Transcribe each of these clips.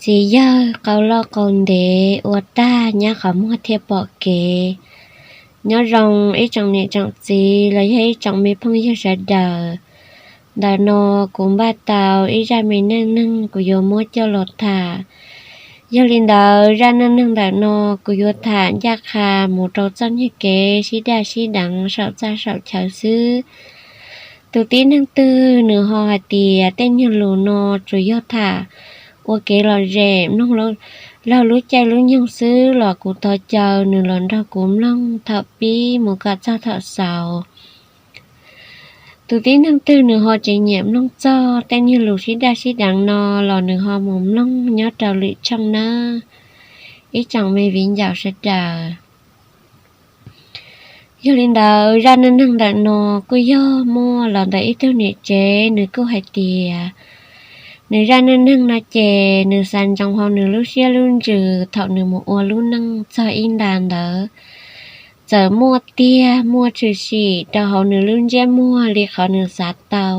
Txiv yawg qau loj qau ntev ua tag nyab qhov muag thiaj pom kev. Nyob zoo ib tsoom niam tsoom txiv los yog ib tsoom me phooj ywg sawv daws. Ntawm no kuv npaj tau ib zaj me neej neeg kuv yuav muab coj los tham. Yog li ntawd zaj neej neeg ntawm no kuv yuav tham ncaj qha mus rau txoj niag kev sib daj sib deev saum txaj saum chaw xwb. Tus tib neeg twg nws ho hais tias tej nyuag lus no tsuas yog tham ua kev lom zem mloog laug lub caij lub nyoog xwb los kuv thov caw nws los nrog kuv mloog thaum pib mus kom txog thaum xaus. Tus tib neeg twg nws ho tsis nyiam mloog txog tej nyuag lus sib daj sib deev no los nws ho mus mloog nyob rau lwm tshooj nawb, ib tsoom me viv ncaus sawv daws. Yog li ntawd zaj neej neeg ntawm no kuj yog muaj los ntawm ib tug niam tsev, nws kuj hais tias nws zaj neej neeg no ces nws xav ntsoov hauv nws lub siab lub ntsws thaum nws mus ua lub neej txog ib nta ntawd, txawm muaj tiag muaj tshwm sim rau hauv nws lub ntsiab muag li qhov nws xav tau,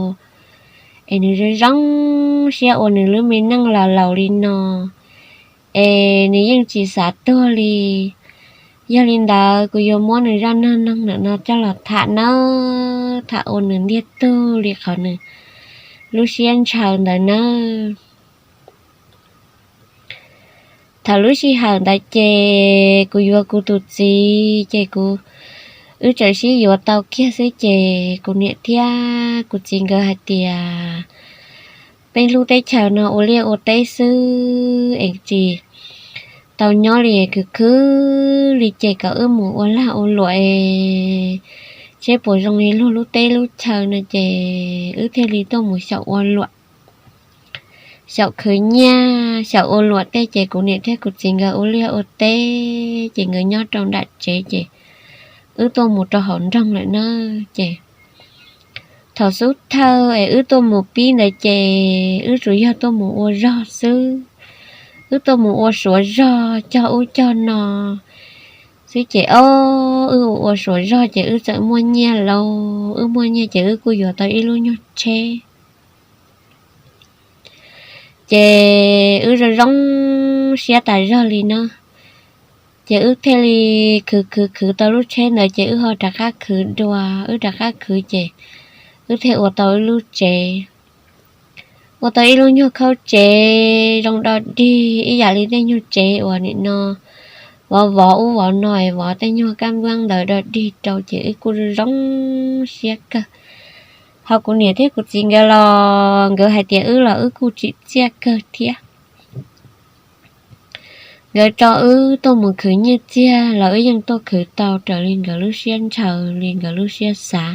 es nws zoo zoo siab ua nws lub me neej los laus li no, es nws yeej tsis xav tuag li. Yog li ntawd kuv yuav muab nws zaj neej neeg ntawm no coj los tham nawb, tham ua nws ntiag tug li qhov nws lub siab ntshaw ntawd nawb. Thaum lub sij hawm ntawd ces kuv yuav kuv tus txiv ces kuv, wb tseem sib yuav tau kiag xwb ces kuv niam thiab kuv txiv nkawd hais tias peb lub teb chaws no ua liaj ua teb xwb es tsis tau nyob li khwv khwv li ces kom wb mus ua lag ua luam es seb puas zoo li luag lub teb lub chaw no ces wb thiaj li tuaj mus xyaum ua luam, xyaum khwv nyiaj xyaum ua luam tej ces kuv niam thiab kuv txiv nkawd ua liaj ua teb ces nkawd nyob rau nram tsev ces wb tuaj mus rau hauv nroog lawm na. Ces thaum xub thawj es wb tuaj mus pib ntawd ces wb tsuas yog tuaj mus ua zog xwb, wb tuaj mus ua suav zog cog ub cog no xwb ces ob wb ua ua suav zog ces wb txawm muaj nyiaj lauj, wb muaj nyiaj ces wb kuj yuav tau ib lub nyuag tsheb. Ces wb zoo zoo siab tas zog li na. Ces wb thiaj li khwv khwv khwv tau lub tsheb ntawd ces wb ho rov qab khwv dua, wb rov qab khwv ces wb thiaj ua tau ib lub tsev, ua tau ib lub nyuag khaub tsev zoo dog dig ib yam li tej nyuag tsev uas nim no vov vov ub vov no es vov tej nyuag kab npuab ntawd dog dig rau ces wb kuj zoo zoo siab kawg. Ho kuv niam thiab kuv txiv nkawd los nkawd hais tias wb los wb kuj tsim txiaj kawg thiab. Nkawd tso wb tuaj mus khwv nyiaj txiag los wb yeej tuaj khwv tau raws li nkawd lub siab ntshaw li nkawd lub siab xav.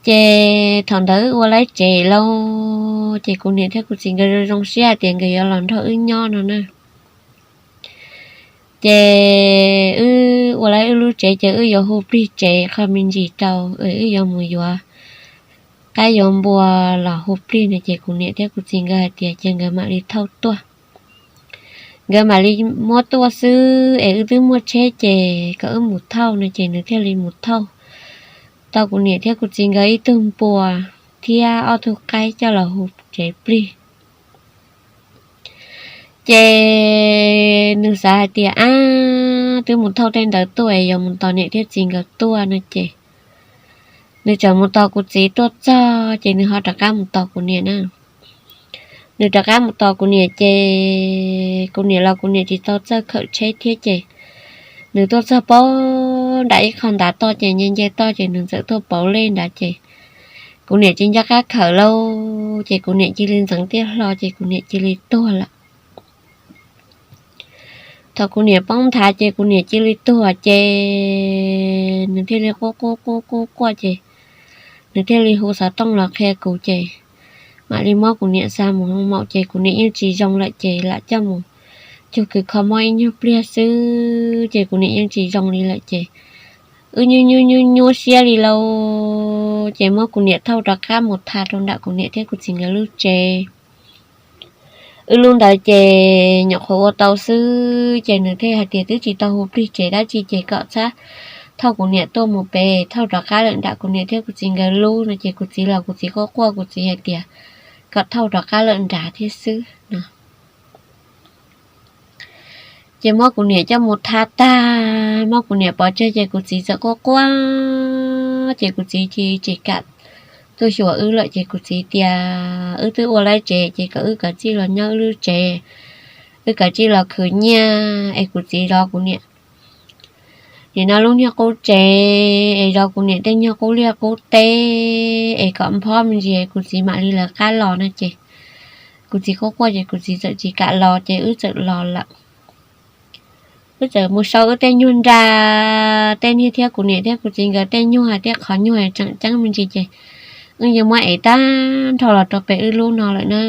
Ces thaum ntawd wb ua lawv tsev lauj, ces kuv niam thiab kuv txiv nkawd zoo zoo siab hais tias nkawd yuav los nrog wb nyob no na. Ces wb ua lawv wb lub tsev ces wb yuav hu plig tsev qho me ntsis rau, wb yuav mus yuav qaib yuav npua los hu plig no ces kuv niam thiab kuv txiv nkawd hais tias ces nkawd mam li thauj tuaj. Nkawd mam li muab tuaj xwb es wb twb muaj tsheb ces kom wb mus thauj no ces nws thiaj li mus thauj tau kuv niam thiab kuv txiv nkawd ib tug npua thiab ob tug qaib coj los hu tsev plig. Ces nws xav hais tias ab twb mus thauj tej ntawd tuaj es yuav mus tos niam thiab txiv nkawd tuaj no ces nws tseem mus tos kuv txiv tuaj txog ces nws ho rov qab mus tos kuv niam na. Nws rov qab mus tos kuv niam ces kuv niam los kuv niam tsis tau txawj khawm tsheb thiab ces nws tuaj txog pab nram ib qho ntav toj ces nce nce toj ces nws txawm tuaj pauv lej nrad ces kuv niam tsis nco qab khawm lauj ces kuv niam cia li ntxeev tiaj hlo ces kuv niam cia li tuag lawm. Thaum kuv niam poob nthav ces kuv niam cia li tuag ces nws thiaj li quaj quaj quaj quaj quaj ces nws thiaj li hu xov tooj los qhia kuv ces mam li muab kuv niam xa mus hoo maum ces kuv niam yeej tsis zoo lawm ces lam coj mus cug kws kho mob ib nyuag pliag xwb ces kuv niam yeej tsis zoo li lawm ces wb nyuaj nyuaj nyuaj nyuaj siab li lauj ces muab kuv niam thauj rov qab mus tha rau nram kuv niam thiab kuv txiv nkawd lub tsev. Wb lub ntawd ces nyuam qhuav ua tau xwb ces nws thiaj hais tias twb tsis tau hu plig tsev dab tsi ces kom txhob thauj kuv niam tuaj mus pem, thauj rov qab lawm nram kuv niam thiab kuv txiv nkawd lub no ces kuv txiv los kuv txiv quaj quaj kuv txiv hais tias kom thauj rov qab lawm nrad thiab xwb no. Ces muab kuv niam coj mus thab tag, muab kuv niam pov tseg ces kuv txiv txawm quaj quaj, ces kuv txiv tsis kam tuaj xyuas wb lawm ces kuv txiv tias wb twb ua lawv tsev ces kom wb kav tsij los nyob wb lub tsev, wb kav tsij los khwv nyiaj es kuv txiv zov kuv niam nim no lub niag qub tsev es zov kuv niam tej nyuag qub liaj qub teb es kom nphob me ntsis kuv txiv mam li lawv qab los no ces kuv txiv quaj quaj ces kuv txiv txawm tsis kam los ces wb txawm los lawm. Wb txawm mus sau wb tej nyuag nra, tej niag thiab kuv niam thiab kuv txiv nkawd tej nyuag hais tias qhov nyuag tseem ceeb me ntsis ces wb yeej muab ev tag nrho los rau pem wb lub no lawm na.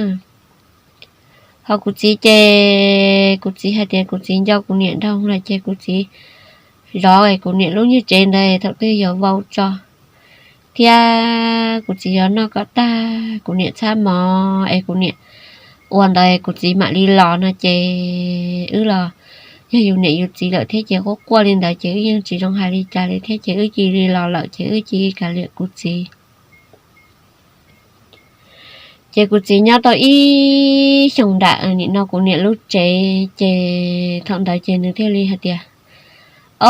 Ho kuv txiv ces kuv txiv hais tias kuv txiv nco kuv niam nrog lawm ces kuv txiv zov kuv niam lub nyuag tsev ntawd thaum twg yuav vau tso thiab kuv txiv yuav noj kom tag kuv niam txhab mov es kuv niam ua ntawd kuv txiv mam li los no ces wb los yog yus niam yus txiv lawm thiab ces quaj quaj li ntawd ces wb yeej tsis zoo hais li cas li thiab ces wb cia li los lawm ces wb cia li kav liam kuv txiv. Ces kuv txiv nyob tau ib xyoos nram nim no kuv niam lub tsev ces thaum ntawd ces nws thiaj li hais tias,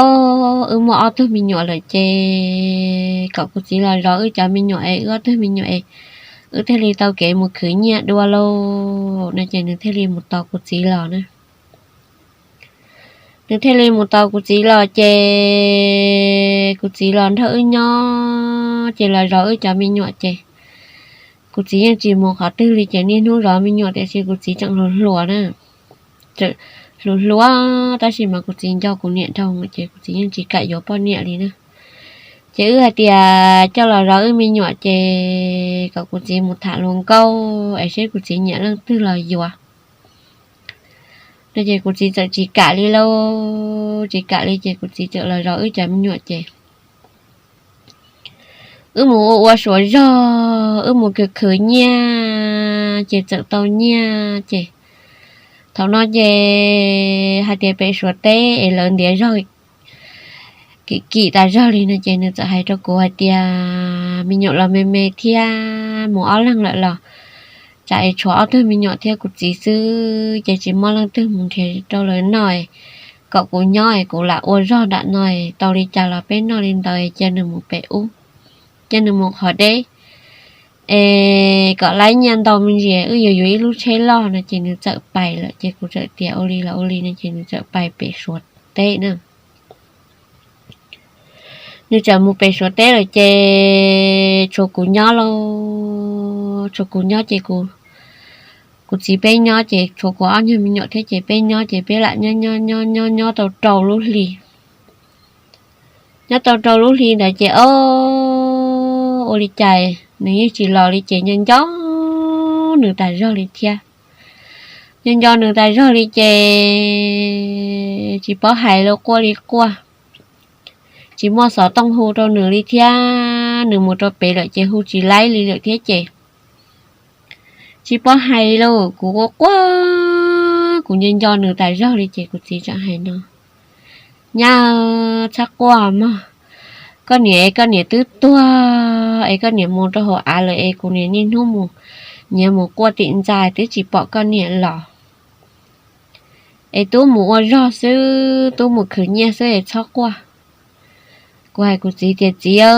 Ob, wb muaj ob tug me nyuam lawm ces kom kuv txiv los zov wb cov me nyuam es wb ob tug me nyuam es wb thiaj li tau kev mus khwv nyiaj dua lauj no ces nws thiaj li mus tos kuv txiv los na. Nws thiaj li mus tos kuv txiv los ces kuv txiv los nrog wb nyob ces los zov wb cov me nyuam ces kuv txiv yeej tsis mus qhov twg li ces niaj hnub zov me nyuam tiam sis kuv txiv tseem hluas hluas na, hluas hluas tab sis mas kuv txiv nco kuv niam dhau ces kuv txiv yeej tsis kam yuav poj niam li na. Ces wb hais tias coj los zov wb me nyuam ces kom kuv txiv mus tham hluas nkauj es seb kuv txiv nyiam leej twg los yuav no ces kuv txiv txawm tsis kam li lauj, tsis kam li ces kuv txiv txawm los zov wb cov me nyuam ces wb mus ua ua suav zog, wb mus khwv khwv nyiaj ces txawm tau nyiaj ces thaum no ces hais tias pem suav teb es lawv ntiav zog kim kim tas zog li no ces nws txawm hais rau kuv hais tias me nyuam los me me thiab mus ob leeg lawm los tsam es tshuav ob tug me nyuam thiab kuv txiv xwb ces tsis muaj leej twg mus nrhiav rau lawv noj, kom kuv nyob es kuv lam ua zog nram no, tau li cas los peb noj li ntawd cia nws mus pem ub, cia nws mus qhov deb es kom laib nyiaj ntau me ntsis wb yuav yuav ib lub tsheb loj no ces nws txawm pais lawm ces kuv txawm tias ua li los ua li no ces nws txawm pais pem suav teb na. Nws txawm mus pem suav teb lawm ces tshuav kuv nyob lauj, tshuav kuv nyob ces kuv txiv peb nyob ces tshuav kuv ob nyuag me nyuam thiab ces peb nyob ces peb lam nyob nyob nyob nyob nyob tau rau lub hli. Nyob tau rau lub hli ntawd ces ob, ua li cas nws yeej tsis los li ces nco nco nws tas zog li thiab. Nco nco nws tas zog li ces tsis paub hais li, quaj li quaj, tsis muaj xov tooj hu rau nws li thiab, nws mus rau pem lawm ces hu tsis laib li lawm thiab ces tsis paub hais li lauj. Kuv quaj quaj, kuv nco nco nws tas zog li ces kuv txiv tseem hais no, Nyab, txhob quaj mog, koj niam es koj niam twb tuag es koj niam mus rau hauv av lawm es kuv niam niaj hnub mus nyiav mus quaj tim ntxa twb tsis pom koj niam los, es tub mus ua zog xwb, tub mus khwv nyiaj xwb es txhob quaj. Kuv hais kuv txiv tias, Txiv,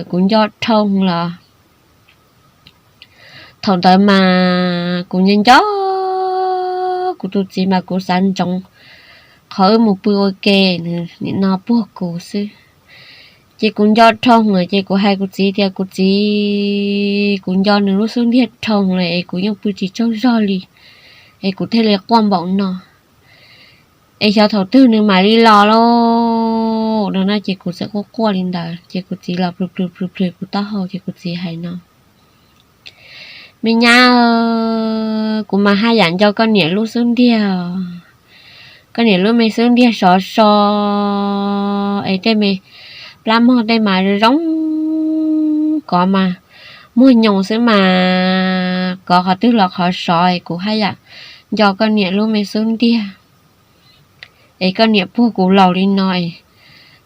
kuv nco dhau los. Thaum ntawd mas kuv nco nco kuv tus txiv mas kuv xav ntsoov qhov wb mus pw ua ke, nws nim no puag kuv xwb. Ces kuv nco dhau lawm ces kuv hais kuv txiv tias, Kuv txiv, kuv nco nws lub xub ntiag dhau lawm es kuv yeej pw tsis tsaug zog li, es kuv thiaj li quaj npaum no. Es xyov thaum twg nws mam li los lauj no. Ces kuv txawm quaj quaj li ntawd ces kuv txiv los plhws plhws plhws plhws kuv taub hau ces kuv txiv hais no, Me nyab, kuv mas haj yam nco koj niam lub xub ntiag, koj niam lub me xub ntiag sov so, es tej me plab mog tej mas zoo zoo, kov mas muag nyoos xwb mas kov qhov twg los qhov sov es kuv haj yam nco koj niam lub me xub ntiag. Es koj niam puag kuv laus li no es,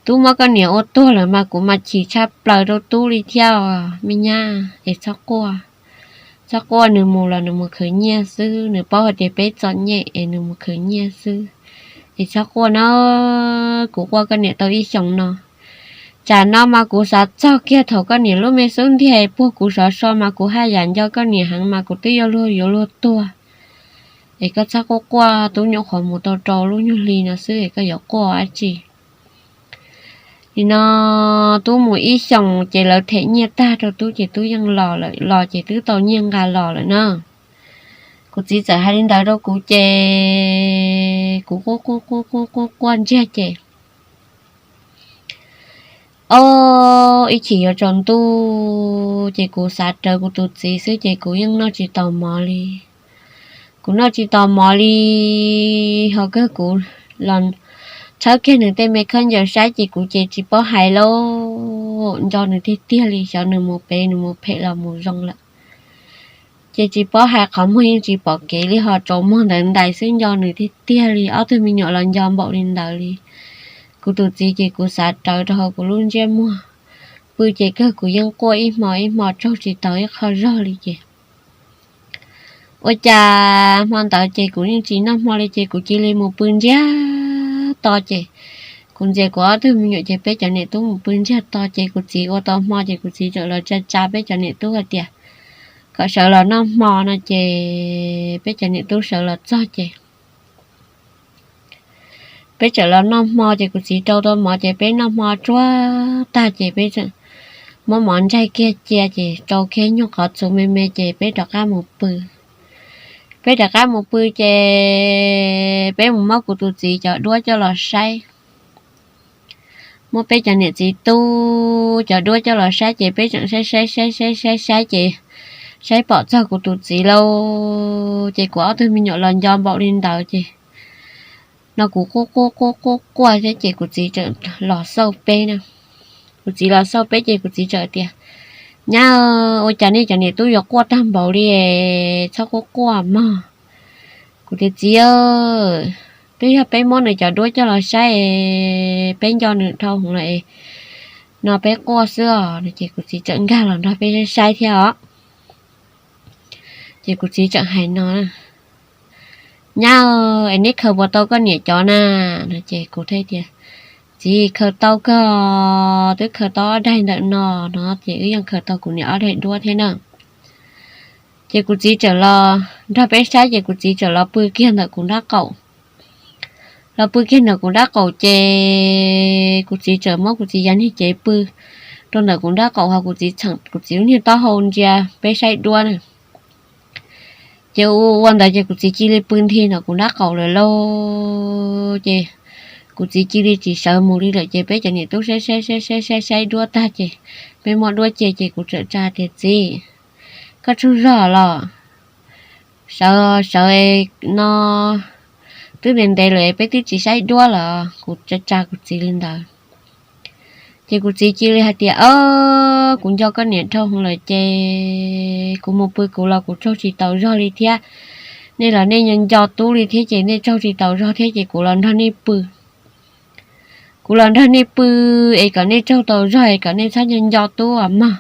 tub muab koj niam ua tuag lawm mas kuv mas chim tshaj plaws rau tub li thiab os me nyab, es txhob quaj. Txhob quaj, nws mus los nws mus khwv nyiaj xwb, nws paub hais tias peb txom nyem es nws mus khwv nyiaj xwb. Es txhob quaj no, kuv quaj koj niam tau ib xyoos no. Tsam no mas kuv xav txog kiag thaum koj niam lub me xub ntiag puag kuv sov so mas kuv haj yam nco koj niam heev mas kuv twb yuav luag yuav luag tuag. Es koj txhob quaj quaj, tub nyuam qhuav mus tau rau lub nyuag hli no xwb es koj yuav quaj dab tsi? Nim no tub mus ib xyoos ces lawv them nyiaj tag rau tub ces tub yeej los lawm, los ces twb tau nyiaj nqa los lawm na. Kuv txiv txawm hais li ntawd rau kuv ces kuv quaj quaj quaj quaj quaj quaj ntsiag ces ob ib chim yuav tsaus ntuj ces kuv xav rawv kuv tus txiv xwb ces kuv yeej noj tsis tau mov li. Kuv noj tsis tau mov li, ho kawg kuv los tshawb kiag nws tej me khaub ncaws saib ces kuv ces tsis paub hais lauj, nco nws tiag tiag li, xyov nws mus pem nws mus phem los mus zoo lawm. Ces tsis paub hais, qhov muag yeej tsis pom kev li, ho tsaus muag ntawd ntais xwb, nco nws tiag tiag li, ob tug me nyuam los nco npaum li ntawd li. Kuv tus txiv ces kuv xav rawv rau hauv kuv lub ntsiab muag pw ces kawg kuv yeej quaj ib hmo ib hmo tsaug tsis tau ib qho zog li ces ua cas hmo ntawd ces kuv yeej tsis noj hmo li ces kuv cia li mus pw ntsiag to ces kuv ntxias kuv ob tug me nyuam ces peb cov niam tub mus pw ntsiag to ces kuv txiv ua tau hmo ces kuv txiv txawm los tsa tsa peb cov niam tub hais tias kom sawv los noj hmo no ces peb cov niam tub sawv los txog ces peb txawm los noj hmo ces kuv txiv rau tau mov ces peb noj hmo tsuag tag ces peb txawm muab mov ntsaig kiag cia ces rau kiag nyuag qhov txhuv me me ces peb rov qab mus pw. Peb rov qab mus pw ces peb mus muab kuv tus txiv cov duab coj los saib. Muab peb cov niam txiv tub cov duab coj los saib ces peb tseem saib saib saib saib saib saib ces saib pom txog kuv tus txiv lauj, ces kuv ob tug me nyuam los nco npaum li ntawd ces no kuv quaj quaj quaj quaj quaj thiab ces kuv txiv tseem los xauj peb na. Kuv txiv los xauj peb ces kuv txiv txawm tias, Nyab, ua cas nej cov niam tub yuav quaj tag npaum li, txhob quaj quaj mog. Kuv tias, Txiv, twb yog peb muab nws cov duab coj los saib, peb nco nws dhau hwv lawm no peb quaj xwb os. Ces kuv txiv tseem nkag los nrog peb saib thiab os. Ces kuv txiv tseem hais no, Nyab, es neb khaws puas tau koj niam cov na? No ces kuv thiaj tias, Txiv, khaws tau kawg, twb khaws tau ob daig ntawm no. No ces wb yeej khaws tau kuv niam ob daig duab thiab na. Ces kuv txiv txawm los nrog peb saib ces kuv txiv txawm los pw kiag ntawm kuv nraub qaum. Los pw kiag ntawm kuv nraub qaum ces kuv txiv txawm muab kuv txiv yav niag cev pw rau ntawm kuv nraub qaum ho kuv txiv txheem kuv txiv lub niag taub hau ntsia peb saib duab na. Ces ua ua ntawd ces kuv txiv cia li pw nthi ntawm kuv nraub qaum lawm lauj. Ces kuv txiv cia li tsis sawv mus li lawm ces peb cov niam tub saib saib saib saib saib saib duab tag ces peb muab duab cia ces kuv txawm tsa tias, Txiv, koj tsaug zog los? Sawv sawv no, twb ntev ntev lawm peb twb tsis saib duab lawm. Kuv tsa tsa kuv txiv li ntawd. Ces kuv txiv cia li hais tias, Ob, kuv nco koj niam dhau hwv lawm ces kuv mus pw kuv los kuv tsaug tsis taus zog li thiab. Nej los nej nco nco tub li thiab ces nej tsaug tsis taus zog thiab ces kuv los nrog nej pw. Kuv los nrog nej pw es kom nej tsaug tau zog es kom nej txhob nco nco tub os mog.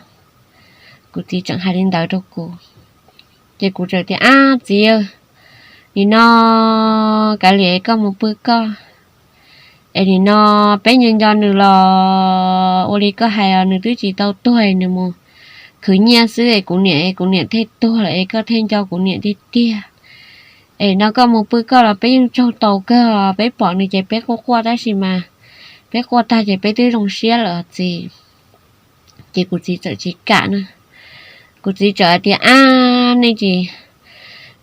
Kuv txiv tseem hais li ntawd rau kuv. Ces kuv txawm tias, Ab txiv, nim no kav liam es koj mus pw koj. Es nim no peb nco nco nws los ua li koj hais os, nws twb tsis tau tuag es nws mus khwv nyiaj xwb es kuv niam es kuv niam thiaj tuag lawm es koj thiaj nco kuv niam tiag tiag. Es no koj mus pw koj los peb yeej tsaug tau kawg, peb pom nws ces peb quaj quaj tab sis mas peb quaj tag ces peb twb zoo siab lawm os txiv. Ces kuv txiv txawm tsis kam na. Kuv txiv txawm hais tias, Ab, nej tsis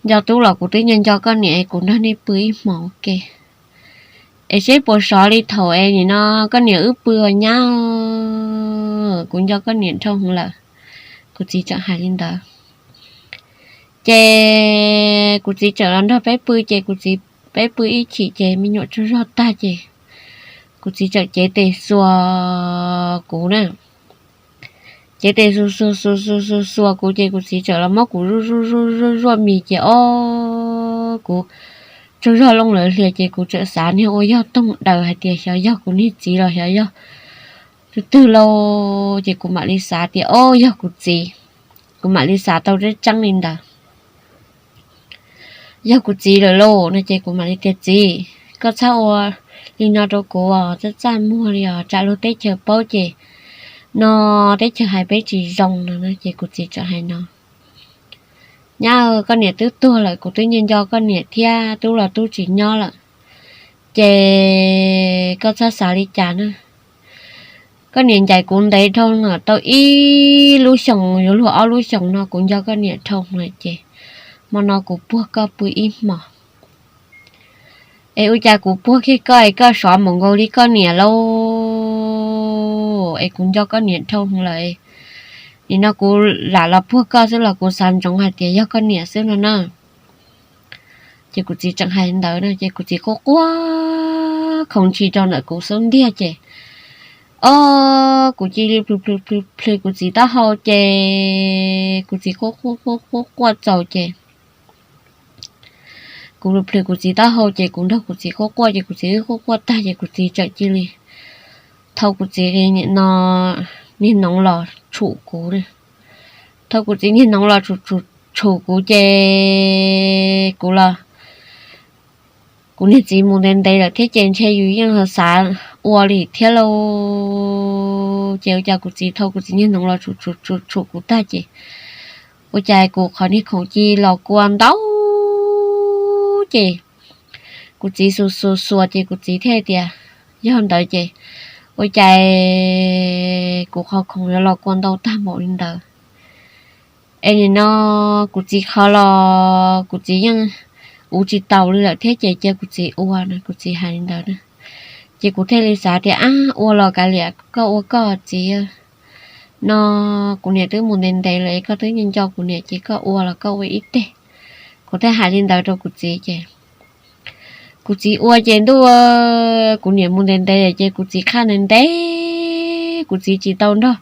nco tub los kuv twb nco nco koj niam es kuv nrog nej pw ib hmos ua ke es seb puas sov li thaum es nim no koj niam wb pw os nyab. Kuv nco koj niam dhau hwv lawm. Kuv txiv txawm hais li ntawd. Ces kuv txiv txawm los nrog peb pw ces kuv txiv, peb pw ib chim ces me nyuam tsaug zog tag ces kuv txiv txawm cev tes xuas kuv na. Cev tes xuas xuas xuas xuas xuas xuas kuv ces kuv txiv txawm los muab kuv zuaj zuaj zuaj zuaj zuaj mis ces ob, kuv tsaug zog loo lawv hlias ces kuv txawm xav niag ua yog toog daws hais tias xyov yog kuv niag txiv los xyov yog twg twg lauj. Ces kuv mam li xav tias ob, yog kuv txiv. Kuv mam li xav tau tseeb tseeb li ntawd. Yog kuv txiv lawm lauj no ces kuv mam li tias, Txiv, koj txhob ua li no rau kuv os, txaj txaj muag li os, tsam luag teb chaws paub ces no teb chaws hais peb tsis zoo no. Ces kuv txiv tseem hais no, Nyab, koj niam twb tuag lawm, kuv twb nco nco koj niam thiab, tub los tub tsis nyob lawm, ces koj txhob xav li cas na. Koj niam ncaim kuv ntev dhau lawm, tau ib lub xyoos yuav luag ob lub xyoos no kuv nco koj niam dhau lawm ces hmo no kuv puag koj pw ib hmos. Es ua cas kuv puag kiag koj es koj sov mus nkaus li koj niam lauj, es kuv nco koj niam dhau lawm. Nim no kuv lam los puag koj xwb los kuv xav ntsoov hais tias yog koj niam xwb no na. Ces kuv txiv tseem hais ntawd na ces kuv txiv quaj quaj khoov ntshis rau ntawm kuv xub ntiag ces, o, kuv cia li plhws plhws plhws plhws kuv txiv taub hau ces kuv txiv quaj quaj quaj quaj quaj txaus ces kuv plhws plhws kuv txiv taub hau ces kuv nrog kuv txiv quaj quaj ces kuv txiv wb quaj quaj tag ces kuv txiv tseem cia li thau kuv txiv no niag noov los tshum kuv. Thau kuv txiv niag noov los tshum tshum tshum kuv ces kuv los, kuv niag txiv mus ntev ntev lawm thiab ces ntshe yus yeej xav ua li thiab lauj. Ces ua cas kuv txiv thau kuv txiv niag noov los tshum tshum tshum tshum kuv tag ces ua cas kuv qhov niag khoom cia li los kua ntau ces kuv txiv xuas xuas xuas ces kuv txiv thiaj tias, yog ntawd ces ua cas kuv qhov khoom yuav los kua ntau tag npaum li ntawd. Es nim no kuv txiv qhov los kuv txiv yeej ua tsis taus li lawm thiab ces cia kuv txiv ua no, kuv txiv hais li ntawd na. Ces kuv thiaj li xav tias, ab, ua los kav liam, koj ua koj txiv, no kuv niam twb mus ntev ntev lawm es koj twb nco nco kuv niam ces koj ua los koj ua ib teg. Kuv thiaj hais li ntawd rau kuv txiv ces kuv txiv ua ces ntuj, kuv niam mus ntev ntev ces kuv txiv qhaj ntev ntev, kuv txiv tsis tau nrog,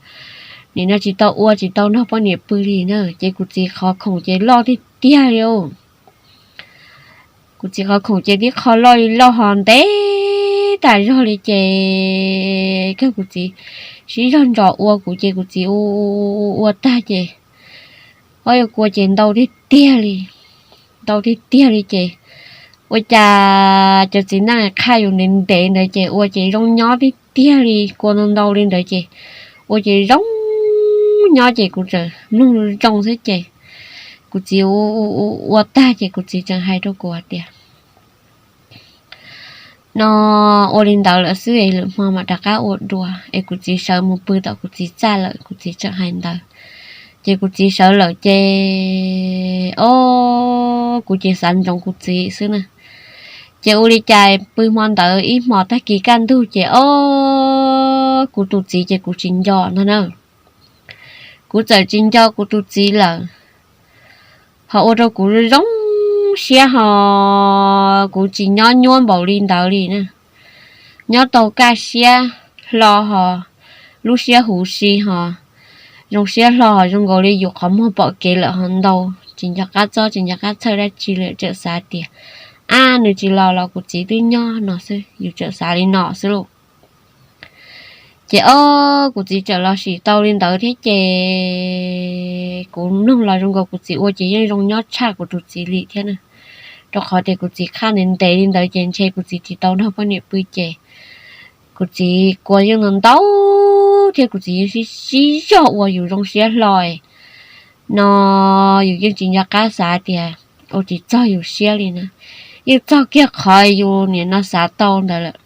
nim no tsis tau ua tsis tau nrog poj niam pw li na ces kuv txiv qhov khoom ces loj tiag tiag li. Kuv txiv qhov khoom ces tib qho loj li loj ho ntev tas zog li ces kawg kuv txiv sib zog ntsos ua kuv ces kuv txiv ua ua tag ces ob yuav kua ces ntau tiag tiag li, ntau tiag tiag li ces ua cas cov txiv neej qhaj yus ntev ntev ntawd ces ua ces zoo nyob tiag tiag li, kua ntau ntau li ntawd ces ua ces zoo nyob ces kuv tseem mloog zoo xwb ces kuv txiv ua tag ces kuv txiv tseem hais rau kuv hais tias, no ua li ntawd lawm xwb es lwm hmo mam rov qab ua dua. Es kuv txiv sawv mus pw tom kuv txiv txaj lawm, kuv txiv tseem hais ntawd. Ces kuv txiv sawv lawm ces, o, kuv ces xav ntsoov kuv txiv xwb na. Ces ua li cas pw hmo ntawd ib hmos tag kis kaj ntug ces, o, kuv tus txiv ces kuv tsis nco ntag na. Kuv txawm tsis nco kuv tus txiv lawm, ho ua rau kuv zoo siab ho kuv tsis nyob nyuaj npaum li ntawd li na. Nyob tau kaj siab hlo ho lub siab huv si ho zoo siab hlo ho zoo nkaus li yus qhov muag pom kev lawm ho ntau, tsis nco qab txob tsis nco qab txhawj dab tsi li, tseem xav tias, ab, nws tsis los los kuv txiv twb nyob no xwb, yus tseem xav li no xwb lauj. Ces o, kuv txiv tseem los sim tau li ntawd thiab ces kuv mloog los zoo nkaus kuv txiv ua ces yeej zoo nyob tshaj kuv tus txiv li thiab na. Rau qhov tias kuv txiv qhaj ntev ntev li ntawd ces ntshe kuv txiv tsis tau nrog poj niam pw ces kuv txiv kua yeej ntau ntau thiab kuv txiv yeej sib sib zog ua yus zoo siab hlo no, yus yeej tsis nco qab xav tias ua tsis txog yus siab li na, yeej txog kiag qhov yus nim no xav tau ntawd lawm.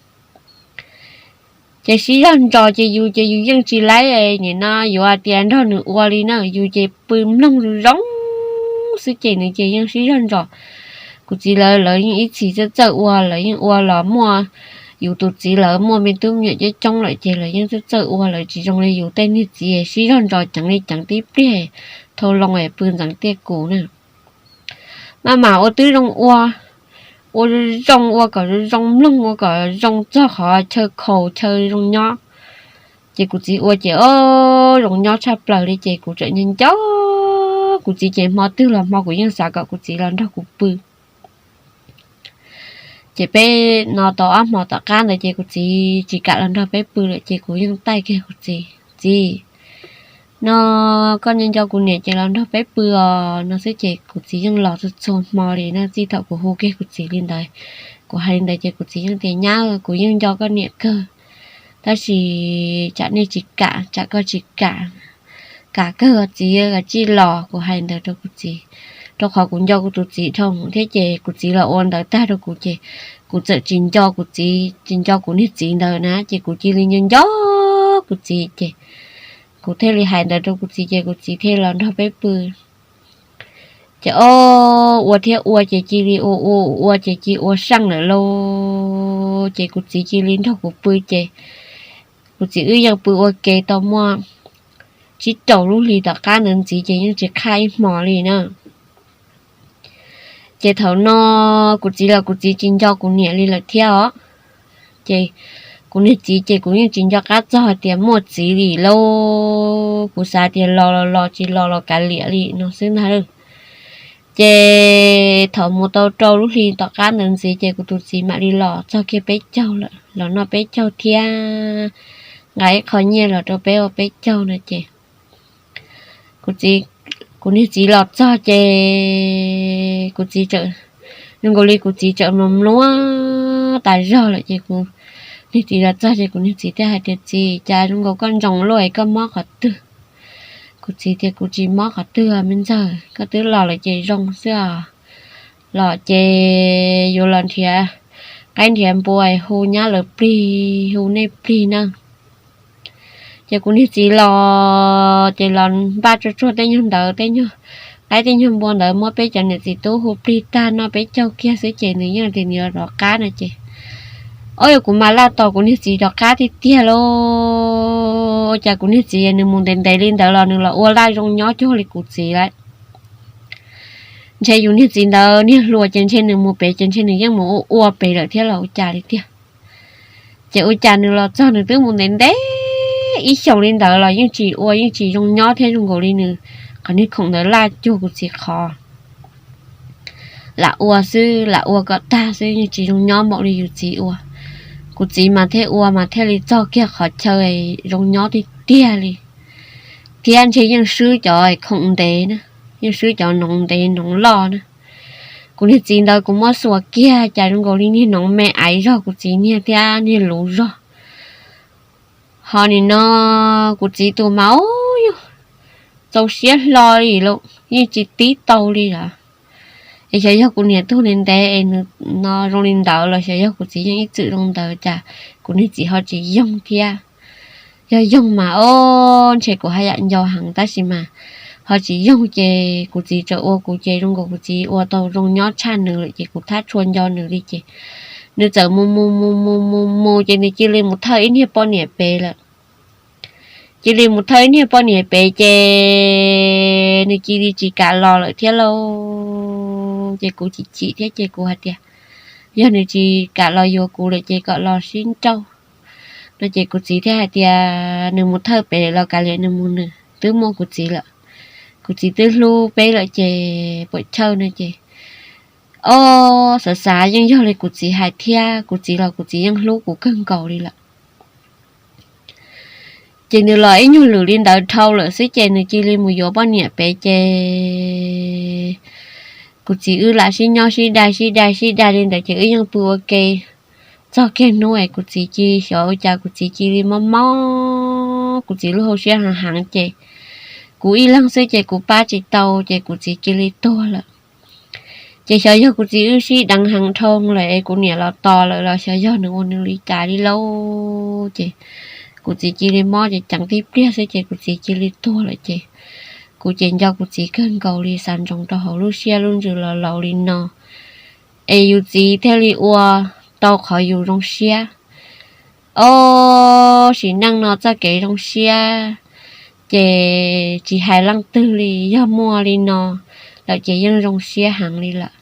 Ces sib zog ntsos ces yus ces yus yeej tsis laib nim no yuav hais tias nrog nws ua li na, yus ces pw mloog zoo zoo xwb ces nws ces yeej sib zog ntsos. Kuv txiv lawv lawv yeej ib txhis txawj txawj ua, lawv yeej ua los muaj, yus tus txiv lawv muaj me tub me nyuam coob coob lawm ces lawv yeej txawj txawj ua, lawv tsis zoo li yus tej niag txiv sib zog ntsos ceev li ceev tib pliag thau loo es pw ntxeev tiaj kus na. Maj mam ua twb zoo ua, ua zoo ua kom zoo mloog ua kom zoo txog qhov chaw khaus chaw zoo nyob. Ces kuv txiv ua ces o, zoo nyob tshaj plaws li ces kuv tseem nco nco kuv txiv ces hmo twg los hmo kuv yeej xav kom kuv txiv los nrog kuv pw. Ces peb no tau ob hmo tom qab ntawd ces kuv txiv tsis kam los nrog peb pw lawm ces kuv yeej taij kiag kuv txiv, Txiv, no koj nco nco kuv niam ces los nrog peb pw os no xwb ces kuv txiv yeej los txhua txhua hmo li no. Txij thaum kuv hu kiag kuv txiv li ntawd, kuv hais li ntawd ces kuv txiv yeej tias nyab kuv yeej nco koj niam kawg, tab sis tsam nej tsis kam, tsam koj tsis kam, kam kawg txiv, koj tsij los, kuv hais ntawd rau kuv txiv, rau qhov kuv nco kuv tus txiv dhau thiab ces kuv txiv los ua ntawd tag rau kuv ces kuv txawm tsis nco kuv txiv, tsis nco kuv niag txiv ntawd na ces kuv cia li nco nco kuv txiv ces kuv thiaj li hais ntawd rau kuv txiv ces kuv txiv thiaj los nrog peb pw. Ces o, ua thiab ua ces cia li ua ua ua ces cia li ua seej lawm lauj, ces kuv txiv cia li nrog kuv pw ces kuv txiv wb yeej pw ua ke tau muaj tsib rau lub hli tom qab ntawd ntxiv ces yeej tsis qhaj ib hmo li na. Ces thaum no kuv txiv los kuv txiv tsis nco kuv niam li lawm thiab os. Ces kuv niag txiv ces kuv yeej tsis nco qab txog hais tias muaj txiv li lauj, kuv xav tias los los los, tsis los los kav liam li no xwb ntag. Ces thaum mus tau rau lub hli tom qab ntawd ntxiv ces kuv tus txiv mam li los txog kiag peb caug lawm, los noj peb caug thiab nqa ib qho nyiaj los rau peb ua peb caug no ces kuv txiv, kuv niag txiv los txog ces kuv txiv txawm, zoo nkaus li kuv txiv txawm mluas mluas tas zog lawm ces kuv niag txiv los txog ces kuv niag txiv thiaj hais tias txiv, cas zoo nkaus koj ntsoov luaj es koj mob qhov twg? Kuv txiv tias kuv tsis mob qhov twg me ntxawg, koj twb los lawm ces zoo xwb os. Los ces yuav los nrhiav qaib nrhiav npua hu nyab lawv plig, hu nej plig na. Ces kuv niag txiv los ces los npaj tsuag tsuag tej nyuag ntawd, tej nyuag qaib tej nyuag npua ntawd muab peb cov niam txiv tub hu plig tag noj peb caug kiag xwb ces nws yeej tias nws yuav rov qab no ces, o, yog kuv mas laj tos kuv niag txiv rov qab tiag tiag lauj. Ua cas kuv niag txiv nws mus ntev ntev li ntawd los nws los ua laj zoo nyob cuag li kuv txiv lawm. Ntshe yus niag txiv ntawd niag hluas ces ntshe nws mus pem ces ntshe nws yeej mus ua ua pem lawm thiab los ua cas li tiag. Ces ua cas nws los txog nws twb mus ntev ntev ib xyoos li ntawd los yeej tsis ua, yeej tsis zoo nyob thiab, zoo nkaus li nws qhov niag khoom ntawd laj cuag kuv txiv qhov. Lam ua xwb, lam ua kom tag xwb, yeej tsis zoo nyob npaum li yus txiv ua. Kuv txiv mas thiaj ua mas thiaj li txog kiag qhov chaw zoo nyob tiag tiag li, thiab ntshe yeej swb cov khoom ntev na, yeej swb cov noov ntev noov loj na. Kuv niag txiv ntawd kuv muab xuas kiag cas zoo nkaus li niag noov me aiv zog kuv txiv niag thiab niag luv zog. Ho nim no kuv txiv tus mas, o, yog txaus siab hlo li lawm, yeej tsis tib tau li lawm. Es xyov yog kuv niam tug ntev ntev es nws no zoo li ntawd los xyov yog kuv txiv yeej ib txwm zoo ntawd cas kuv niag txiv ho tsis yoog thiab. Yog yoog mas, o, ntshe kuv haj yam nco heev, tab sis mas ho tsis yoog ces kuv txiv txawm ua kuv ces zoo nkaus kuv txiv ua tau zoo nyob tshaj nws lawm ces kuv thab tshua nco nws li ces nws txawm mus mus mus mus mus mus ces nws cia li mus thawj ib niag poj niam pem lawm. Cia li mus thawj ib niag poj niam pem ces nws cia li tsis kam los lawm thiab lauj. Ces kuv chim chim thiab ces kuv hais tias yog nws tsis kam los yuav kuv lawm ces kom los sib nrauj no ces kuv txiv thiaj hais tias nws mus thawj pem lawm los kav liam nws mus, nws twb muaj kuv txiv lawm. Kuv txiv twb hlub peb lawm ces puam chawj no ces, o, xav xav yeej yog li kuv txiv hais thiab, kuv txiv los kuv txiv yeej hlub kuv kawg nkaus li lawm. Ces nws los ib nyuag lwm li ntawd dhau lawm xwb ces nws cia li mus yuav poj niam pem ces kuv txiv wb lam sib nyob sib dai sib dai sib dai li ntawd ces wb yeej pw ua ke txog kiag hnub es kuv txiv cia li xyov ua cas kuv txiv cia li mob mob kuv txiv lub hauv siab heev heev ces kuv ib leeg xwb ces kuv pab tsis tau ces kuv txiv cia li tuag lawm. Ces xyov yog kuv txiv wb sib deev heev dhau lawm es kuv niam los tos lawm los xyov yog nws ua nws li cas li lauj. Ces kuv txiv cia li mob ces ceev tib pliag xwb ces kuv txiv cia li tuag lawm ces kuv ces nco kuv txiv kawg nkaus li, xav ntsoov rau hauv lub siab lub ntsws los laus li no es yus txiv thiaj li ua tau qhov yus zoo siab. Ob sim neej no txoj kev zoo siab ces tsis hais leej twg li, yog muaj li no lawm ces yeej zoo siab heev li lawm.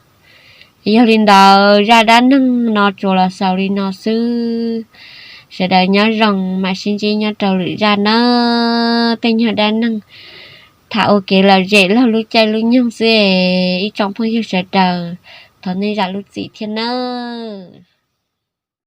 Yog li ntawd zaj dab neeg no tsuas los xaus li no xwb. Sawv daws nyob zoo, mam sib ntsib nyob rau lwm zaj nawb. Tej nyuag dab neeg tham ua kev lom zem laug lub caij lub nyoog xwb es ib tsoom phooj ywg sawv daws thov nej zam lub txim thiab nawb.